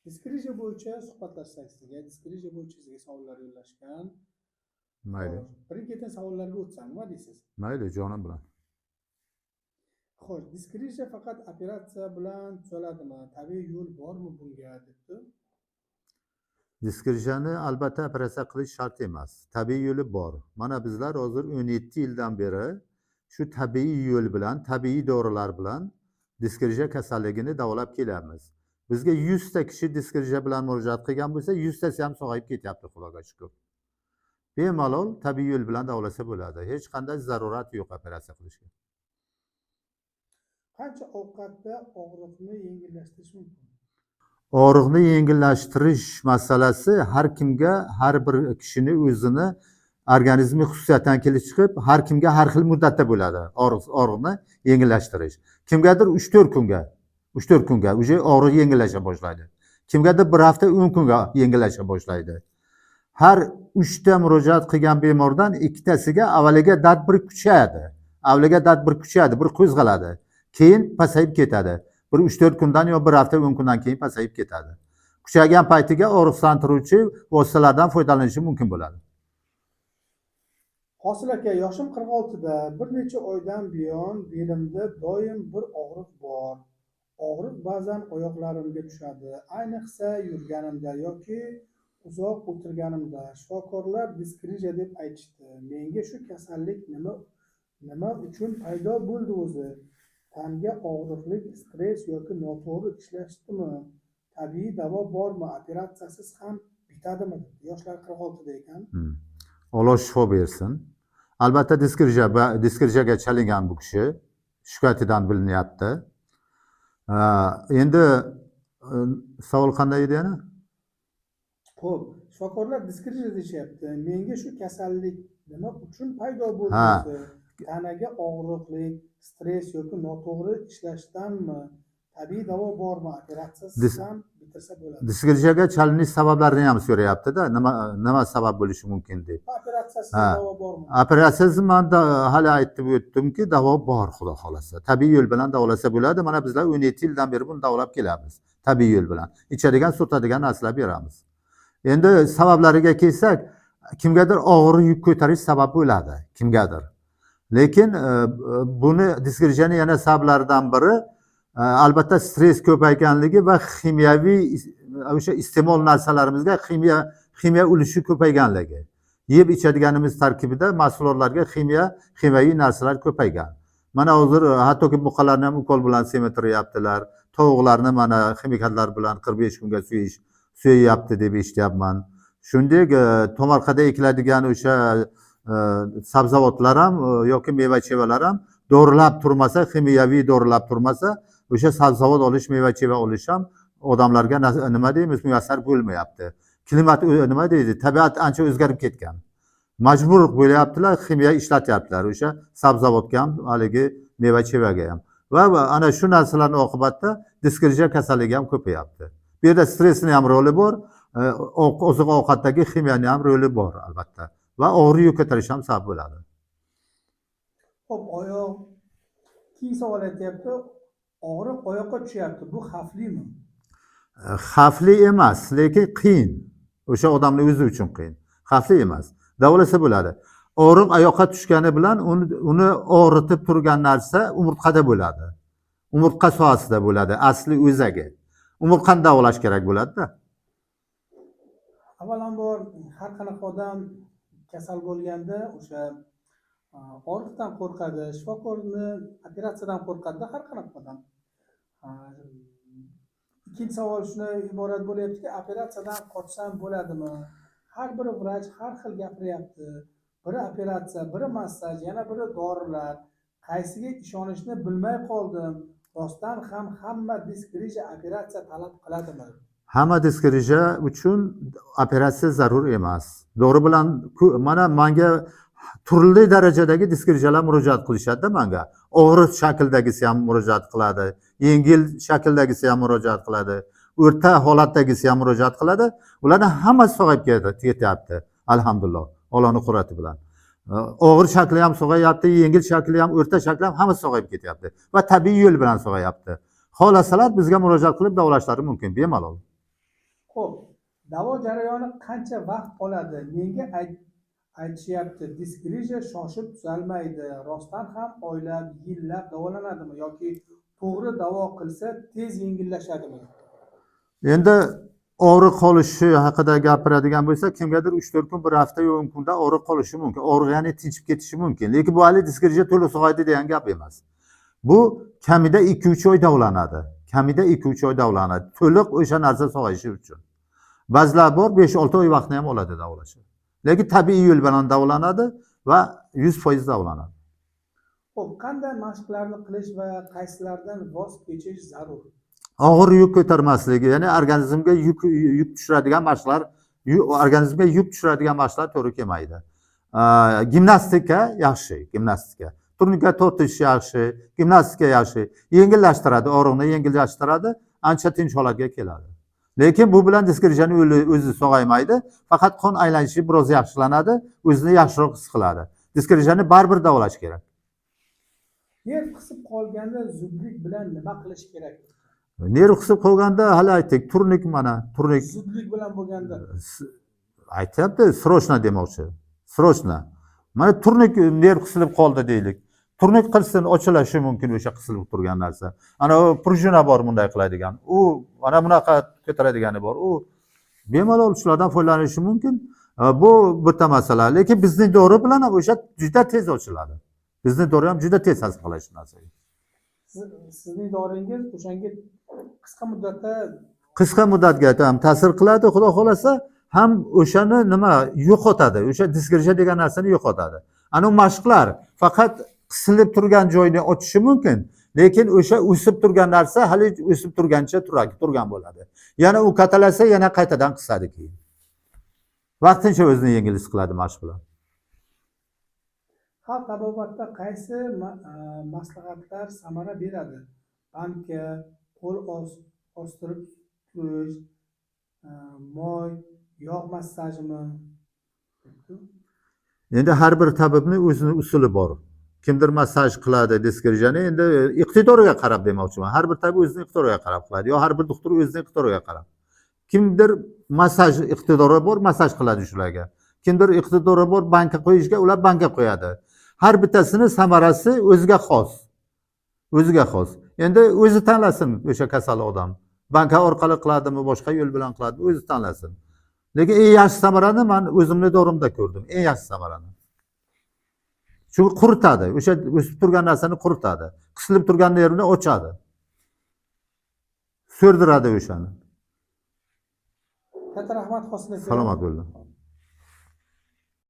Disk грыжа bo'yicha suhbatlashsak sizga, disk грыжа bo'yicha sizga savollar yo'llashgan. Mayli. Xo'sh, birin ketin savollarga o'tsam, nima deysiz? Mayli, jonim bilan. Xo'sh, disk грыжа faqat operatsiya bilan tuzaladimi? Tabiiy yo'l bormi bunga, debdi. Disk грыжа ni albatta operatsiya qilish shart emas. Tabiiy yo'li bor. Mana bizlar hozir 17 yildan beri shu tabiiy yo'l bilan, tabiiy dorilar bilan disk грыжа kasalligini davolab kelamiz. Bizga 100 ta kishi disk грыжа bilan murojaat qilgan bo'lsa, 100 tasi ham sog'ayib ketyapti, Xudoga shukur. Bemalol tabiiy yo'l bilan davolasa bo'ladi. Hech qanday zarurat yo'q operatsiya qilishga. Qancha ovqatda og'riqni yengillashtirish mumkin? Og'riqni yengillashtirish masalasi har kimga, har bir kishini o'zini organizmi xususiyatidan kelib chiqib, har kimga har xil muddatda bo'ladi og'riqni yengillashtirish. Kimgadir 3-4 kunga, 3-4 kunga уже og'riq yengillasha boshlaydi. Kimgadir bir hafta, 10 kunga yengillasha boshlaydi. Har uchta murojaat qilgan bemordan ikkitasiga avvaliga dard bir kuchayadi, avvaliga dard bir kuchayadi, bir qo'zg'aladi, keyin pasayib ketadi. Bir 3-4 kundan yo bir hafta, 10 kundan keyin pasayib ketadi. Kuchaygan paytiga og'riqsizlantiruvchi vositalardan foydalanishi mumkin bo'ladi. Hosil aka, yoshim 46da, bir necha oydan buyon belimda doim bir og'riq bor. Og'riq ba'zan oyoqlarimga tushadi, ayniqsa yurganimda yoki uzoq o'tirganimda. Shifokorlar disk грыжа deb aytishdi. Menga shu kasallik nima uchun paydo bo'ldi o'zi? Tanga og'riqlik stress yoki noto'g'ri ishlashdimi? Tabiiy davo bormi? Operatsiyasiz ham bitadimi? Yoshlari 46da ekan. Alloh shifo bersin. Albatta, disk грыжа, disk грыжа ga chalingan bu kishi, shikoyatidan bilinyapti. Endi savol qanday edi yana? Ho'p, shifokorlar disk грыжа deyishyapti. Menga shu kasallik nima uchun paydo bo'ldi o'zi? Tanaga og'riqlik stress yoki noto'g'ri ishlashdanmi? Tabiiy davo bormi? Operatsiyasiz ham bitirsa bo'ladi? Disk грыжа ga chalinish sabablarini ham so'rayaptida, nima sabab bo'lishi mumkin deb. Operatsiyasiz davo bormi? Operatsiyasiz man hali aytib o'tdimki, davo bor, Xudo xohlasa. Tabiiy yo'l bilan davolasa bo'ladi. Mana bizlar 17 yildan beri buni davolab kelamiz. Tabiiy yo'l bilan. Ichadigan, surtadigan narsalar beramiz. Endi sabablariga kelsak, kimgadir og'ir yuk ko'tarish sabab bo'ladi, kimgadir. Lekin buni, disk грыжа ni yana sabablaridan biri albatta stress ko'payganligi va ximiyaviy o'sha iste'mol narsalarimizga ximiya ulushi ko'payganligi. Yeb ichadiganimiz tarkibida mahsulotlarga ximiyaviy narsalar ko'paygan. Mana hozir hattoki buqalarni ham ukol bilan semirtiryaptilar. Tovuqlarni mana ximikatlar bilan 45 kunga so'yayapti deb eshityapman. Shuningdek, tomorqada ekiladigan o'sha sabzavotlar ham yoki meva-chevalar ham dorilab turmasa, ximiyaviy dorilab turmasa, o'sha sabzavot olish, meva-cheva olish ham odamlarga nima deymiz, muyassar bo'lmayapti. Klimat nima deydi, tabiat ancha o'zgarib ketgan. Majbur bo'lyaptilar, ximiya ishlatyaptilar o'sha sabzavotga ham, haligi meva-chevaga ham. Va ana shu narsalarning oqibatida disk грыжа kasalligi ham ko'payapti. Bu yerda stressni ham roli bor, oziq ovqatdagi ximiyani ham roli bor albatta. Va og'ir yuk ko'tarish ham sabab bo'ladi. Ho'p, oyoq, keyingi savol aytyapti, og'riq oyoqqa tushyapti, bu xavflimi? Xavfli emas, lekin qiyin. O'sha odamni o'zi uchun qiyin. Xavfli emas. Davolasa bo'ladi. Og'riq oyoqqa tushgani bilan uni og'ritib turgan narsa umurtqada bo'ladi. Umurtqa sohasida bo'ladi, asli o'zagi. Umurtqani davolash kerak bo'ladi-da. Avvalambor, har qanaqa odam kasal bo'lganda o'sha og'riqdan qo'rqadi, shifokorni, operatsiyadan qo'rqadida har qanaqa odam. Ikkinchi savol shundan iborat bo'lyaptiki, operatsiyadan qochsam bo'ladimi? Har bir vrach har xil gapiryapti, biri operatsiya, biri massaj, yana biri dorilar. Qaysiga ishonishni bilmay qoldim. Rostdan ham hamma disk грыжа operatsiya talab qiladimi? Hamma disk грыжа uchun operatsiya zarur emas. Dori bilan mana manga turli darajadagi disk грыжа lar murojaat qilishadi manga. Og'ir shakldagisi ham murojaat qiladi, yengil shakldagisi ham murojaat qiladi, o'rta holatdagisi ham murojaat qiladi. Ularni hammasi sog'ayib ketyapti. Alhamdulillah, Allohning qudrati bilan. Og'ir shakli ham sog'ayapti, yengil shakli ham, o'rta shakli ham, hammasi sog'ayib ketyapti va tabiiy yo'l bilan sog'ayapti. Xohlasalar, bizga murojaat qilib davolashlari mumkin bemalol. Xo'p, davo jarayoni qancha vaqt oladi? Menga aytishyapti, диск грыжа shoshib tuzalmaydi. Rostdan ham oylab, yillab davolanadimi yoki to'g'ri davo qilsa tez yengillashadimi? Endi og'riq qolishi haqida gapiradigan bo'lsak, kimgadir 3-4 kun, bir hafta yo 10 kunda og'riq qolishi mumkin. Og'riq, ya'ni tinchib ketishi mumkin, lekin bu hali диск грыжа to'liq sog'aydi degan gap emas. Bu kamida 2-3 oy davolanadi, kamida 2-3 oy davolanadi to'liq o'sha narsa sog'ayishi uchun. Ba'zilar bor, 5-6 oy vaqtni ham oladi davolashi, lekin tabiiy yo'l bilan davolanadi va 100% davolanadi. Xo'p, qanday mashqlarni qilish va qaysilaridan voz kechish zarur? Og'ir yuk ko'tarmasligi, ya'ni organizmga yuk tushiradigan mashqlar, organizmga yuk tushiradigan mashqlar to'g'ri kelmaydi. Gimnastika yaxshi, gimnastika, turnikka tortish yaxshi, gimnastika yaxshi, yengillashtiradi, og'riqni yengillashtiradi, ancha tinch holatga keladi. Lekin bu bilan диск грыжа ni o'zi sog'aymaydi, faqat qon aylanishi biroz yaxshilanadi, o'zini yaxshiroq his qiladi. Диск грыжа ni baribir davolash kerak. Nerv qisib qolganda zudlik bilan nima qilish kerak? Nerv qisib qolganda, hali aytdik, turnik, mana turnik. Zudlik bilan bo'lganda. Aytyapti, срочно demoqchi, срочно. Mana turnik, nerv qisilib qoldi deylik, turnik qilsin, ochilishi mumkin o'sha qisilib turgan narsa. Ana u пружина bor bunday qiladigan, u mana bunaqa ko'taradigani bor, u bemalol shulardan foydalanishi mumkin. Bu bitta masala, lekin bizning dori bilan ham o'sha juda tez ochiladi, bizni dori ham juda tez ta'sir qiladi shu narsaga. Sizning doringiz o'shanga qisqa muddatda Qisqa muddatga ham ta'sir qiladi, xudo xohlasa, ham o'shani nima yo'qotadi, o'sha диск грыжа degan narsani yo'qotadi. Ana u mashqlar faqat qisilib turgan joyni ochishi mumkin, lekin o'sha o'sib turgan narsa hali o'sib turgancha turgan bo'ladi. Yana u kattalashsa, yana qaytadan qisadi keyin. Vaqtincha o'zini yengil his qiladi mashq bilan. Xalq tabobatda qaysi maslahatlar samara beradi? Banka, qo'l ostirib turish, moy, yog' massajimi? Endi har bir tabibni o'zini usuli bor. Kimdir massaj qiladi диск грыжа ni, endi iqtidoriga qarab demoqchiman. Har bir tabib o'zini iqtidoriga qarab qiladi yo har bir doktor o'zini iqtidoriga qarab. Kimdir massaj iqtidori bor, massaj qiladi shularga. Kimdir iqtidori bor banka qo'yishga, ular banka qo'yadi. Har bittasini samarasi o'ziga xos, o'ziga xos. Endi o'zi tanlasin o'sha kasal odam, banka orqali qiladimi, boshqa yo'l bilan qiladimi, o'zi tanlasin. Lekin eng yaxshi samarani man o'zimni dorimda ko'rdim, eng yaxshi samarani. Chunki quritadi, o'sha o'sib turgan narsani quritadi, qisilib turgan nervni ochadi, so'rdiradi o'shani. Katta rahmat, Hosil aka. Salomat bo'lin.